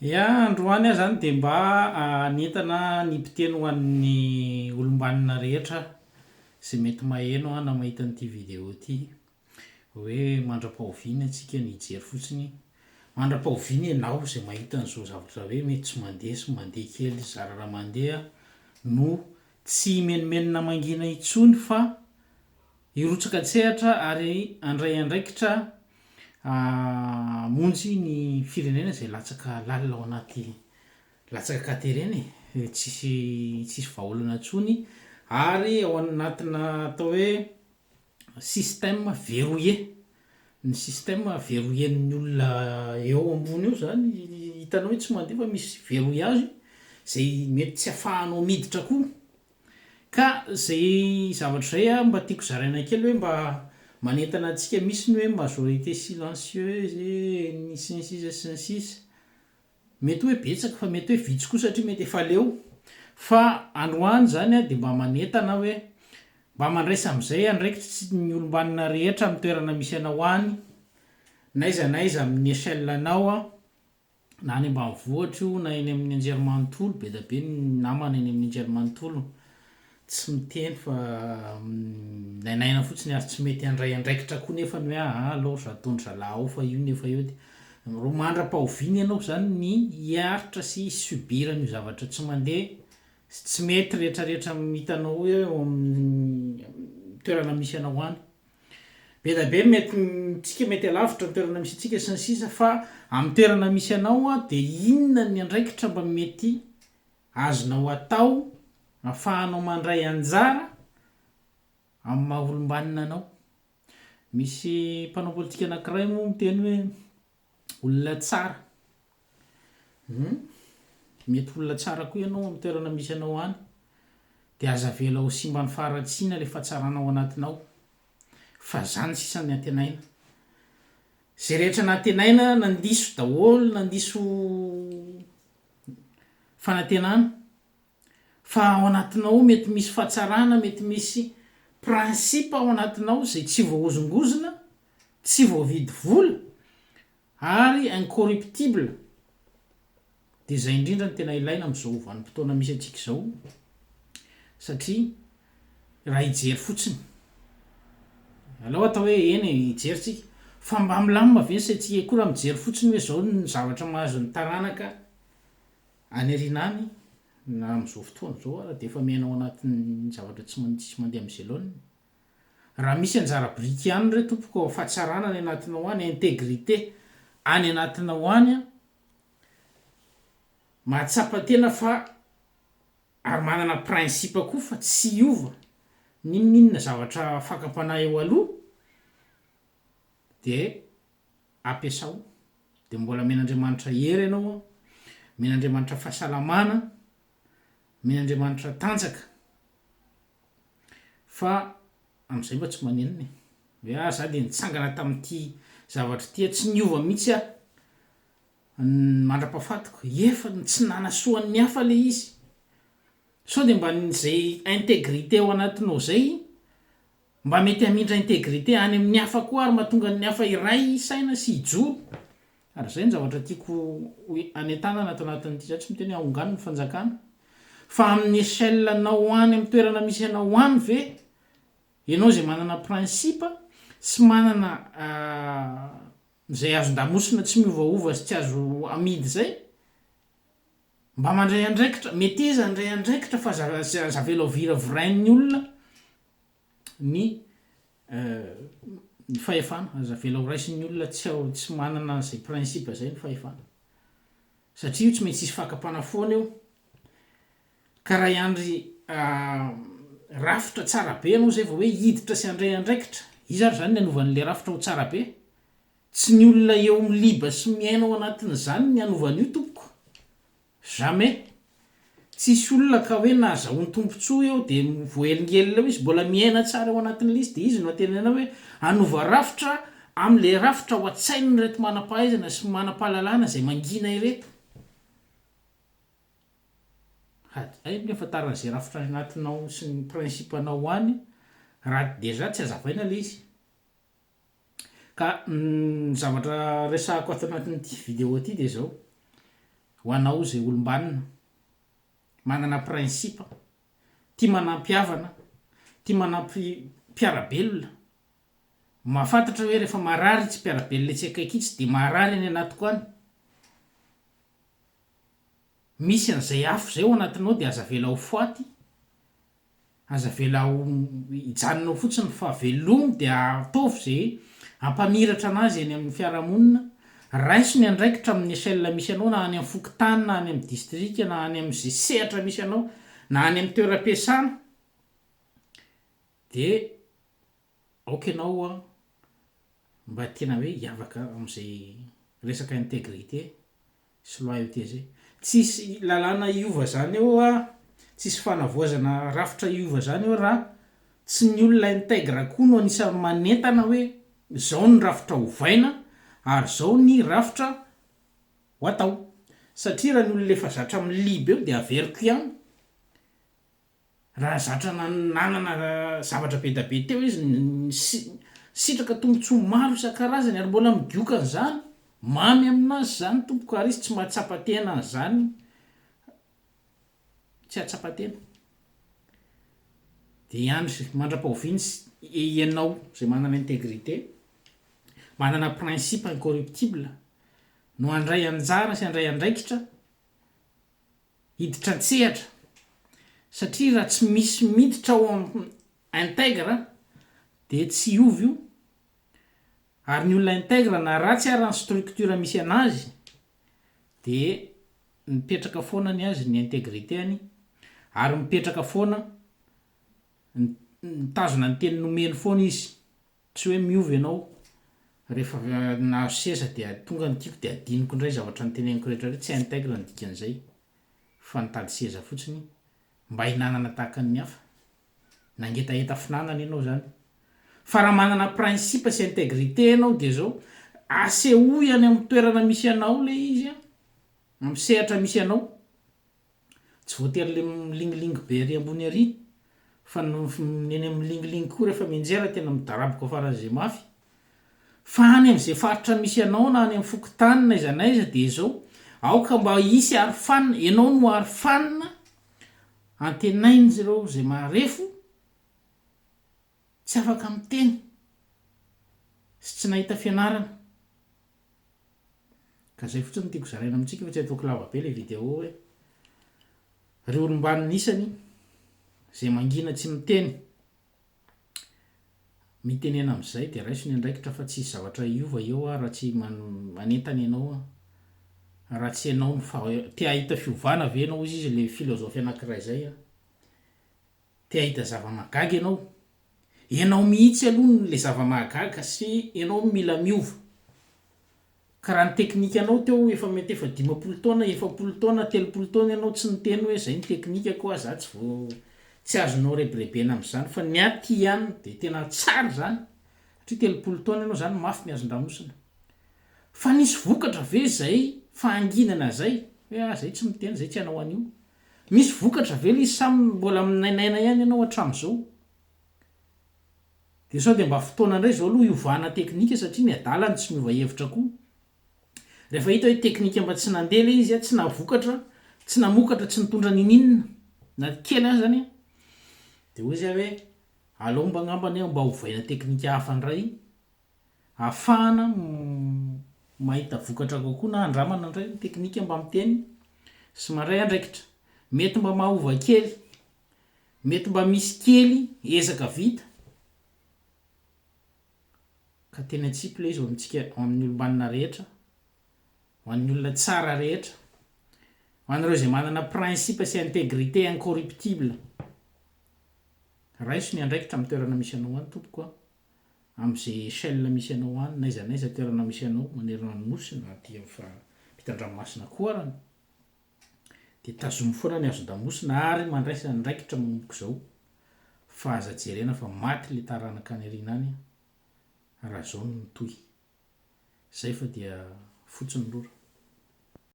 Ya, androany aho zany dia mba hanentana ny mpiteny ho an'ny olom-banona rehetra izay mety maheno na mahita an'ity vidéo ity hoe mandra-pahoviana isika ny hijery fotsiny, mandra-pahoviana ianao izay mahita an'izao zavatra hoe mety tsy mandeha sy mandeha kely zara raha mandeha no tsy himenomenona mangina intsony fa Hirotsaka an-tsehatra ary handray andraikitra hamonjy ny firenena izay latsaka lalina ao anaty latsaka an-katerena e, tsisy tsisy vahaolana intsony ary ao anatina atao hoe système verrouillé, ny système verrouillé-n'ny olona eo ambony eo zany hitanao hoe tsy mandeha fa misy verrouillage izay mety tsy ahafahanao miditra koa. Ka zay zavatra zay mba tiako zaraina kely hoe mba manentana antsika misy ny hoe majorité silencieuse e, ny sy ny sisa sy ny sisa mety hoe betsaka fa mety hoe vitsy koa satria mety efa leo fa androany zany aho de mba manentana hoe mba mandraisa amizay andraikitry ny olombanona rehetra amin'ny toerana misy anao any n'aiza n'aiza amin'ny echelle anao an. na any ambanivohitra io na eny amin'ny anjerimanontolo, be dia be ny namana eny amin'ny anjerimanontolo tsy miteny fa minainaina fotsiny ary tsy mety handray andraikitra koa nefa ny hoe aa aleo ry ataon-dry zalahy ao fa io nefa eo dia ro mandra-pahoviana ianao izany ny hiaritra sy hi-subir an'io zavatra tsy mandeha sy tsy mety rehetrarehetra hitanao hoe eo amin'ny toerana misy anao any. Be dia be mety tsika mety alavitra ny toerana misy antsika sy ny sisa fa amin'ny toerana misy anao an dia inona ny andraikitra mba mety azonao atao afahanao mandray anjara amin'ny maha olom-banona anao. Misy mpanao politika anankiray moa miteny hoe olona tsara hum mety olona tsara koa ianao amin'ny toerana misy anao any dia aza avela ho simban'ny faharatsiana ilay fahatsarana ao anatinao fa zany sisa ny antenaina. Zay rehetra nantenaina nandiso daholo nandiso fanantenana fa ao anatinao ao mety misy fahatsarana mety misy principe ao anatinao zay tsy voahozongozona tsy voavidy vola ary incorruptible dia izay indrindra no tena ilaina amin'izao vanim-potoana misy antsika izao satria raha hijery fotsiny aleo atao hoe eny e hijery tsika fa mba milamina ve ny saintsika koa raha mijery fotsiny hoe izao ny zavatra mahazo ny taranaka any aoriana any na amin'izao fotoana izao ara dia efa miaina ao anatin'ny zavatra tsy tsisy mandeha amin'izay laoniny. Raha misy anjara biriky ihany re tompoko ao fahatsarana any anatinao any, intégrité any anatinao any an, mahatsapa tena fa ary manana principe koa fa tsy hiova n'inon'inona zavatra fakam-panahy eo aloha de ampiasao de mbola omen'Andriamanitra hery ianao an, omen'Andriamanitra fahasalamana, omen'Andriamanitra tanjaka. Fa amin'izay mba tsy manenina e. Hoe ah za dia nitsangana tamin'ity zavatra ity aho, tsy niova mihitsy aho mandra-pahafatiko, efa tsy nanasoa ny hafa le izy. Sao dia mba izay intégrité ao anatinao izay mba mety hamindra intégrité any amin'ny hafa koa ary mahatonga ny hafa hiray saina sy hijoro. Ary izay no zavatra tiako hanentanana ato anatin'ity, za tsy miteny hoe ahongano ny fanjakana, fa amin'ny échelle anao any amin'ny toerana misy anao any ve ianao izay manana principe sy manana izay azon-damosina tsy miovaova sy tsy azo amidy izay, mba mandray andraikitra, meteza handray andraikitra fa aza avela ho viravirain'ny olona ny ny fahefana, aza avela ho raisin'ny olona tsy ao tsy manana an'izay principe izay ny fahefana. Satria io tsy maintsy hisy fakam-panahy foana eo. Ka raha hiandry rafitra tsara be ianao izay vao hoe hiditra sy handray andraikitra, iza ary izany ny hanova an'ilay rafitra ho tsara be? Tsy ny olona eo miliba sy miaina ao anatin'izany ny hanova an'io tompoko. Jamais! Tsisy olona ka hoe nahazahoany tombotsoa eo dia voahelingelina eo izy, mbola miaina tsara ao anatin'ilay izy dia izy no antenaina hoe hanova rafitra amin'ilay rafitra ao an-tsain'ireto manam-pahaizana sy manam-pahalalana izay mangina ireto. Hay ny ahafantarana izay rafitra any anatinao sy ny principe-nao any raha déjà tsy hazavaina ilay izy. Ka ny zavatra resahako ato anatin'ity vidéo ity dia izao. Ho anao izay olom-banona, manana principe, tia manampy havana, tia manampy mpiara-belona, mahafantatra hoe rehefa marary itsy mpiara-belona etsy akaiky itsy dia marary any anatiko any. Misy an'izay afo izay ao anatinao dia aza avela ho faty, aza avela ho hijanona ao fotsiny fa velomy dia ataovy izay hampamiratra anazy eny amin'ny fiarahamonina, raiso ny andraikitra amin'ny échelle misy anao na any amin'ny fokontany na any amin'ny distrika na any amin'izay sehatra misy anao na any amin'ny toeram-piasana dia aoka ianao mba tena hoe hiavaka amin'izay resaka intégrité sy loyauté zay. Tsisy lalàna hiova zany eo a, tsisy fanavoazana rafitra hiova zany eo raha tsy ny olona intègre koa no anisan'ny manentana hoe zao ny rafitra ovaina ary zao ny rafitra ho atao. Satria raha ny olona efa zatra miliba eo de averiko ihany. Raha zatra nanana zavatra be da be teo izy, nisitraka tombontsoa maro isan-karazany ary mbola migoka an'izany, mamy aminazy izany tompoko ary izy tsy mahatsapa tena an'izany, tsy hahatsapa tena. Dia hiandry mandra-pahoviana ianao izay manana intégrité, manana principe incorruptible no handray anjara sy handray andraikitra hiditra an-tsehatra satria raha tsy misy miditra ao am intègre dia tsy hiova io ary ny olona intègre na ratsy ara ny structure misy anazy dia mipetraka foana ny azy ny intégrité-ny ary mipetraka foana mitazona ny teny nomeny foana izy. Tsy hoe miova ianao rehefa nahazo seza dia tonga ny tiako dia adinoko indray zavatra noteneniko rehetra rehetra, tsy intègre ny dikan'izay fa nitady seza fotsiny mba hinanana tahaka ny hafa, nangetaheta finanana ianao zany. Fa raha manana principe sy intégrité ianao dia zao, asehoy any amin'ny toerana misy anao le izy an, amin'ny sehatra misy anao. Tsy voatery le milingilingy be ary ambony ary fa ny eny amin'ny milingilingy koa rehefa mianjera tena midaraboka faran'izay mafy. Fa any amin'izay faritra misy anao na any amin'ny fokontany na aiza na aiza dia izao, aoka mba hisy arofanina, ianao no arofanina, antenain'ireo izay marefo, tsy afaka miteny sy tsy nahita fianarana. Ka zay fotsiny no tiako zaraina amintsika fa tsy ataoko lava be le vidéo hoe ry olombanona isany zay mangina tsy miteny mitenena amizay de raiso ny andraikitra fa tsisy zavatra hiova eo aho raha tsy manentana ianao aho raha tsy ianao no fa te hahita fiovana ve ianao hozy izy le philosophe anakiray zay an Te hahita zava-mahagaga ianao? Ianao mihitsy aloha no le zava-mahagaga sy ianao no mila miova. Ka raha ny teknikanao teo efa mety efa 50 taona, 40 taona, 30 taona ianao tsy niteny hoe zay ny teknikako a, za tsy vo tsy azonao rebirebena amin'izany fa ny ahy ty ihany de tena tsara izany satria 30 taona ianao zany mafy mihazon-damosina. Fa nisy vokatra ve zay fahanginana zay? Hoe ah zay tsy miteny, zay tsy hanao an'io. Misy vokatra ve le izy sa mbola minainaina ihany ianao hatramin'izao? Dia sao dia mba fotoana indray izao aloha hiovana teknika satria ny adala no tsy miova hevitra koa. Rehefa hita hoe teknika mba tsy nandeha ilay izy, tsy nahavokatra, tsy namokatra, tsy nitondra ninininona na kely azany dia hoy izy hoe aleo mba angambany mba ovaina teknika hafa indray Ahafahana mahita vokatra kokoa na andramana indray ny teknika mba miteny sy mandray andraikitra. Mety mba mahova kely, mety mba misy kely ezaka vita ka teny atsipy ilay izy ho amintsika, ho amin'ny olom-banona rehetra, ho an'ny olona tsara rehetra, ho an'ireo izay manana principe sy intégrité incorruptible. Raiso ny andraikitra amin'ny toerana misy anao any tompoko a. amin'izay échelle misy anao any n'aiza n'aiza toerana misy anao manerana ny nosy na aty amin'ny ampitan-dranomasina koa arany dia tazomy foana ny hazon-damosina ary mandraisa andraikitra manomboka izao fa aza jerena fa maty le taranaka any aoriana any raha izao no mitohy. Zay fa dia fotsiny rora.